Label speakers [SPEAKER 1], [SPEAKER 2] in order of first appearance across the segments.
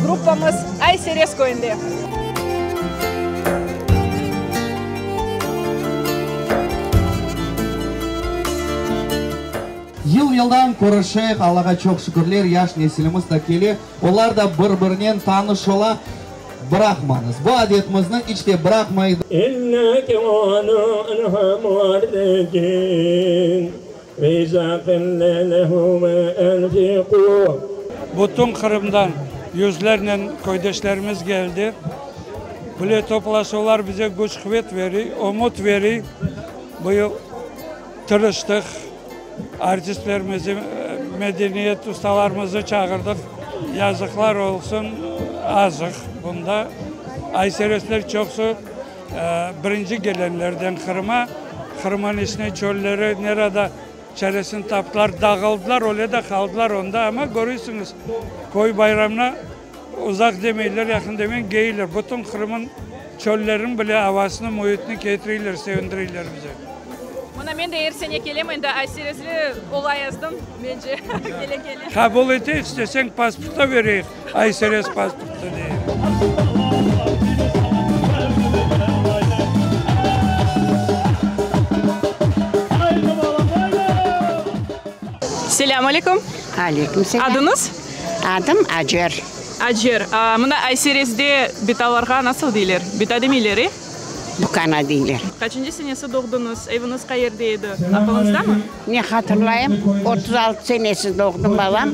[SPEAKER 1] Gruppamız Ay-Serez köyünde.
[SPEAKER 2] Yıl-yıldan körüşeyik, Allağa çoq şükürler, yaş nesilimiz da kele, olar da bir-birinen tanış ola. Bıraqmañız, bu adetimizni iç de bıraqmayıq.
[SPEAKER 3] Bütün Qırımdan yüzlernen köydeşlerimiz keldi. Böyle toplaşuvlar bize küç-quvet bere, ümüt bere. Bu yıl tırıştıq, artistlerimizi, medeniyet ustalarımızı çağırdıq. Yazıqlar olsun, azıq bunda. Ayseresler çoqusı Birinci kelenlerden Qırıma, Qırımın içine çölleri nerada çaresini taptılar, dağıldılar, öyle de qaldılar onda, amma körüsiñiz, köy bayramına uzaq demeyler, yaqın demeyler, kelirler, bütün Qırımın çölleriniñ bile avasını, müitini ketireyler, sevindireyler bize.
[SPEAKER 1] Mına men de er sene kelem, endi Ayserezli olayazdım, mence, kele-kele.
[SPEAKER 3] Qabul eteyik, isteseñ pasport da bereyik. Ayserez pasportı dey.
[SPEAKER 1] Selâm aleyküm.
[SPEAKER 4] Aleyküm selâm.
[SPEAKER 1] Adıñız?
[SPEAKER 4] Adım Acer.
[SPEAKER 1] Acer. Mına Ayserezde bitalarğa nasıl deyler? Bita demeyler, e?
[SPEAKER 4] Bukana deyler.
[SPEAKER 1] Qaçıncı senesi doğdıñız? Eviñiz qayerde edi? Aqılıñızdamı?
[SPEAKER 4] Ne hatırlayım, 36 senesi doğdım balam,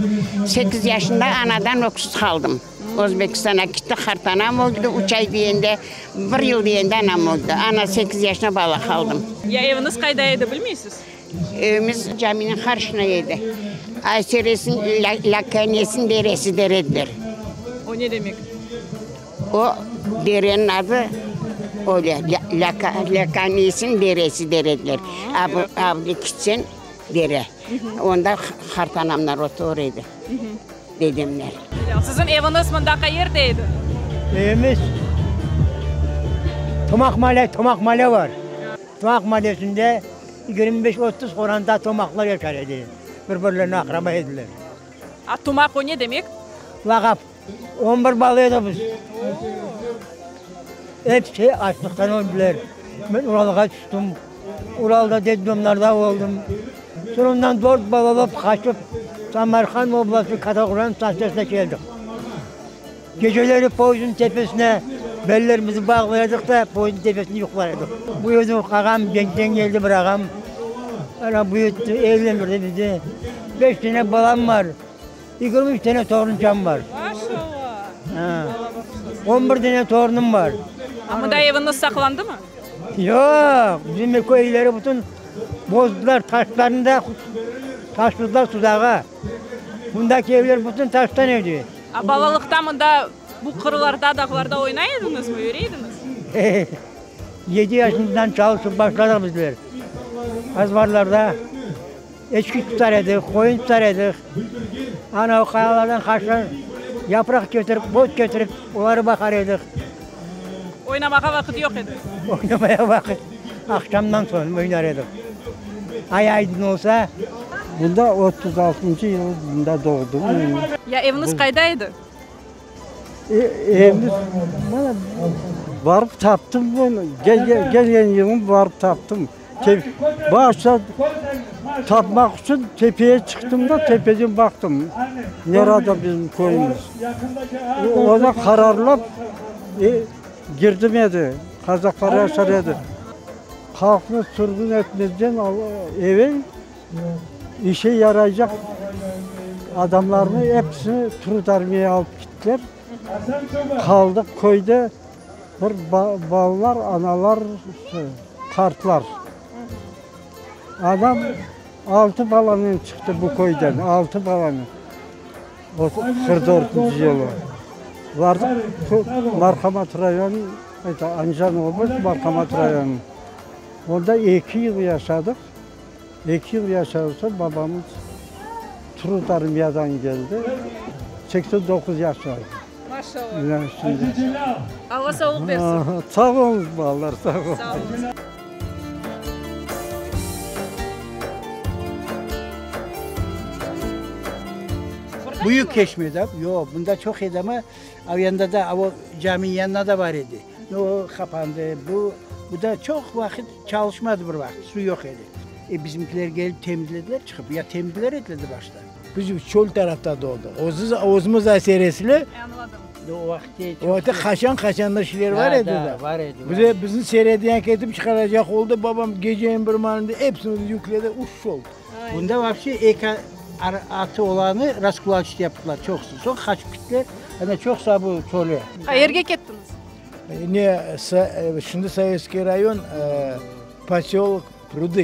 [SPEAKER 4] sekiz yaşında anadan öksüz qaldım. Özbekistana kitti, qartanam öldi, üç ay degende, bir yıl degende anam öldi. Ana sekiz yaşında bala qaldım.
[SPEAKER 1] Ya eviñiz qayda edi, bilmeysiz?
[SPEAKER 4] Evimiz caminiñ qarşına edi. Ayseresniñ lâkanesiniñ deresi der ediler.
[SPEAKER 1] O ne demek?
[SPEAKER 4] O dereniñ adı öyle, Lâkanesiniñ deresi der ediler. Avle kitseñ, dere. Onda qartanamlar oturır edi, dedemler.
[SPEAKER 1] Siziñ eviñiz mında qayerde edi?
[SPEAKER 5] Evimiz Tomaq male, Tomaq male bar. Tomaq malesinde 25-30 qoranta tomaqlar yaşar edi. Bir-birlerine aqraba ediler.
[SPEAKER 1] A tomaq o ne demek?
[SPEAKER 5] Lağap. On bir bala edik biz. Episi açlıqtan öldiler. Men Uralğa tüştim. Uralda detdomlarda oldım. Soñ ondan dört bala olıp qaçıp, Samarqand oblastı Kattaqurğan stantsiyasına keldik. Geceleri poyezdniñ tepesine bellerimizni bağlay edik de, poyezdniñ tepesinde yuqlay edik. Bu yerden ağam, cenkten keldi bir ağam. Ana büyütti, evlendirdi bizi. Beş tane balam bar. 23 tane torunçam bar.
[SPEAKER 1] Maşallah.
[SPEAKER 5] 11 tane torunım bar.
[SPEAKER 1] A mında eviñiz saqlandımı?
[SPEAKER 5] Yoq, bizim köyleri bütün bozdular, taşlarını da taşladılar sudağa. Mındaki evler bütün taştan edi.
[SPEAKER 1] A balalıqta mında bu qırlarda, dağlarda oynay ediñizmi, yüre ediñiz?
[SPEAKER 5] Yedi yaşımızdan çalışıp başladıq bizler. Azbarlarda. Eçki tutar edik, qoyun tutar edik. Ana o qayalardan qaşlar yapraq ketirip, ot ketirip, oları baqar edik.
[SPEAKER 1] Oynamağa vaqıt yoq edi.
[SPEAKER 5] Oynamaya vaqıt aqşamdan soñ oynar edik. Ay aydın olsa.
[SPEAKER 6] Bunda otuz altıncı yılı bunda doğdum.
[SPEAKER 1] Ya eviñiz qayda edi?
[SPEAKER 6] Evimiz, mana, barıp taptım bunı, gelgen yılım barıp taptım. Başta tapmaq içün tepeye çıqtım da, tepeden baqtım, nerada bizim köyümiz. Onı qararlap girdim edi, qazaqlar yaşar edi. Halqnı sürgün etmezden evel işe yaraycaq adamlarnı episini Trud armiyağa alıp kettiler. Qaldıq köyde. Bir balalar, analar, qartlar. Anam altı balanen çıqtı bu köyden, altı balanen. 44-nci yılı. Bardıq Marhamat rayonı, Andijan oblast Marhamat rayonı. Onda eki yıl yaşadıq. Eki yıl yaşadıqtan soñ babamız Trud armiyadan keldi. 89 yaşında.
[SPEAKER 1] Maşallah. Alla sağlıq bersin.
[SPEAKER 6] Sağ oluñız, balalar, sağ oluñız.
[SPEAKER 1] Sağ oluñız.
[SPEAKER 6] Büyük çeşme da, yoq, bunda çoq edi, amma o yanda da, o cami yanında da bar edi. O qapandı, bu, bu da çoq vaqıt çalışmadı bir vaqıt, suv yoq edi. E, bizimkiler gelip temizlediler çıqıp, ya temizler ediler de başta.
[SPEAKER 7] Biz çöl tarafta doğdıq. Özüz, özümiz aseresli.
[SPEAKER 1] Añladım.
[SPEAKER 6] O vaqıtte
[SPEAKER 7] O vaqıtte qaçan-qaçandır şeyler bar edi da.
[SPEAKER 6] bar edi.
[SPEAKER 7] Bize, bizni serediyen ketip çıqaracaq oldı, babam gecenin bir maalinde episini yükledi, uç oldu.
[SPEAKER 6] Bunda voobşe eki atı olanı raskulaçit yaptılar çoqusı. Soñ qaçıp kettiler. Ana çoqusı bu çöle.
[SPEAKER 1] Qayerge kettiñiz?
[SPEAKER 7] Ne, şimdi Sovetskiy rayon, posölok Prudı.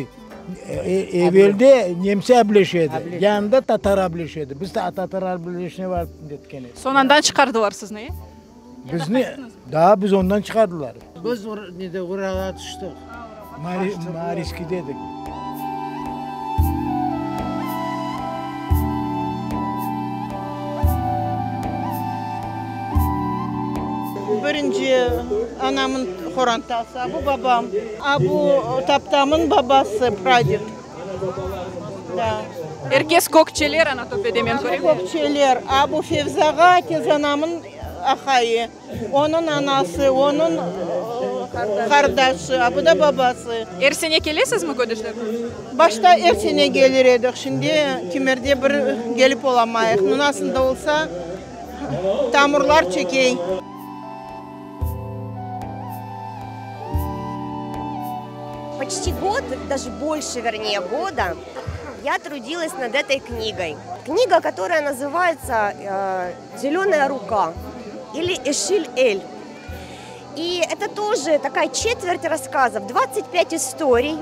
[SPEAKER 7] Evelde nemse ableş edi, yanında tatar ableş edi. Biz tatar ableşine barıp netken edik.
[SPEAKER 1] Soñ andan çıqardılar sizni, e?
[SPEAKER 7] Bizni, daa biz ondan çıqardılar.
[SPEAKER 6] Biz nede Uralğa tüştik.
[SPEAKER 7] Mariskide edik.
[SPEAKER 8] Birinci anamın horantası, a bu babam, a bu taptamın babası, praded. Da.
[SPEAKER 1] Er kes kökçeler ana töpede men körem.
[SPEAKER 8] Kökçeler, a bu Fevzağa tezanamın aqayı, onıñ anası, onıñ qardaşı, a bu da babası.
[SPEAKER 1] Er sene kelesizmi ködeşler?
[SPEAKER 8] Başta er sene kelir edik, şimdi kimerde bir kelip olamayıq. Nu, nasıl da olsa, tamırlar çekey.
[SPEAKER 9] Почти год, даже больше, вернее, года, я трудилась над этой книгой. Книга, которая называется «Зеленая рука» или «Эшиль-Эль». И это тоже такая четверть рассказов, 25 историй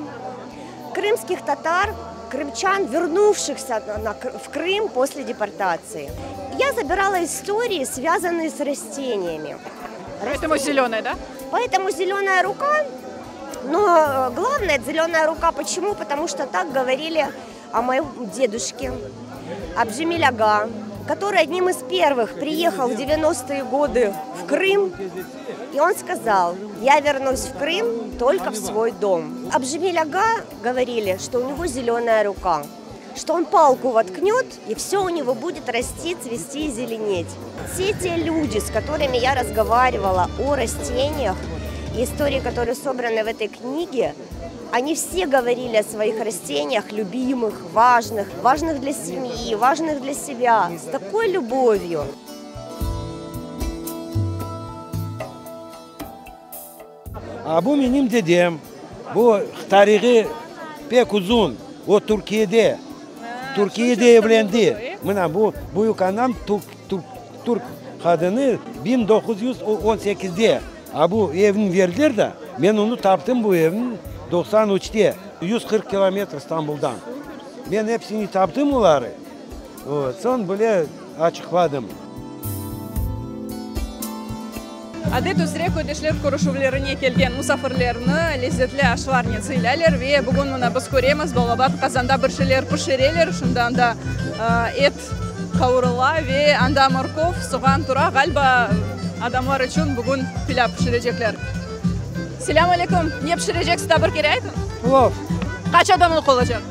[SPEAKER 9] крымских татар, крымчан, вернувшихся в Крым после депортации. Я забирала истории, связанные с растениями.
[SPEAKER 1] Поэтому зеленая, да?
[SPEAKER 9] Поэтому зеленая рука. Но главное, зеленая рука почему? Потому что так говорили о моем дедушке, Абджемиль ага, который одним из первых приехал в 90-е годы в Крым. И он сказал, я вернусь в Крым только в свой дом. Абджемиль ага говорили, что у него зеленая рука, что он палку воткнет, и все у него будет расти, цвести и зеленеть. Все те люди, с которыми я разговаривала о растениях, истории, которые собраны в этой книге, они все говорили о своих растениях, любимых, важных, важных для семьи, важных для себя, с такой любовью.
[SPEAKER 10] A bu menim dedem. Bu tarihı pek uzun. O Türkiyede. Türkiyede evlendi. Mına bu büyük anam türk, türk, türk qadını 1918-de. A bu evni berdiler da, men onı taptım bu evni 93-te. 140 kilometr İstanbuldan. Men episini taptım oları. Vot, soñ bile açıqladım.
[SPEAKER 1] Adet üzre köydeşler körüşüvlerine kelgen musafirlerni lezzetli aşlarnen sıylaylar ve bugün mına biz köremiz, balaban qazanda bir şeyler pişireler, şimdi anda et qavurıla ve anda morkov, soğan tura, ğaliba, adamlar içün bugün pilâv pişirecekler. Selâm aleyküm! Ne pişireceksiz, daa bir kere aytıñ?
[SPEAKER 6] Plov.
[SPEAKER 1] Qaç adamlıq olacaq?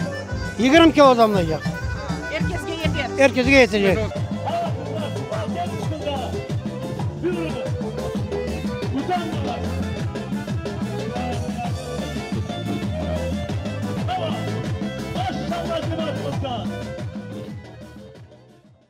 [SPEAKER 6] 20 kilo adam olacaq.
[SPEAKER 1] Er kesge yeter?
[SPEAKER 6] Er kesge yetecek.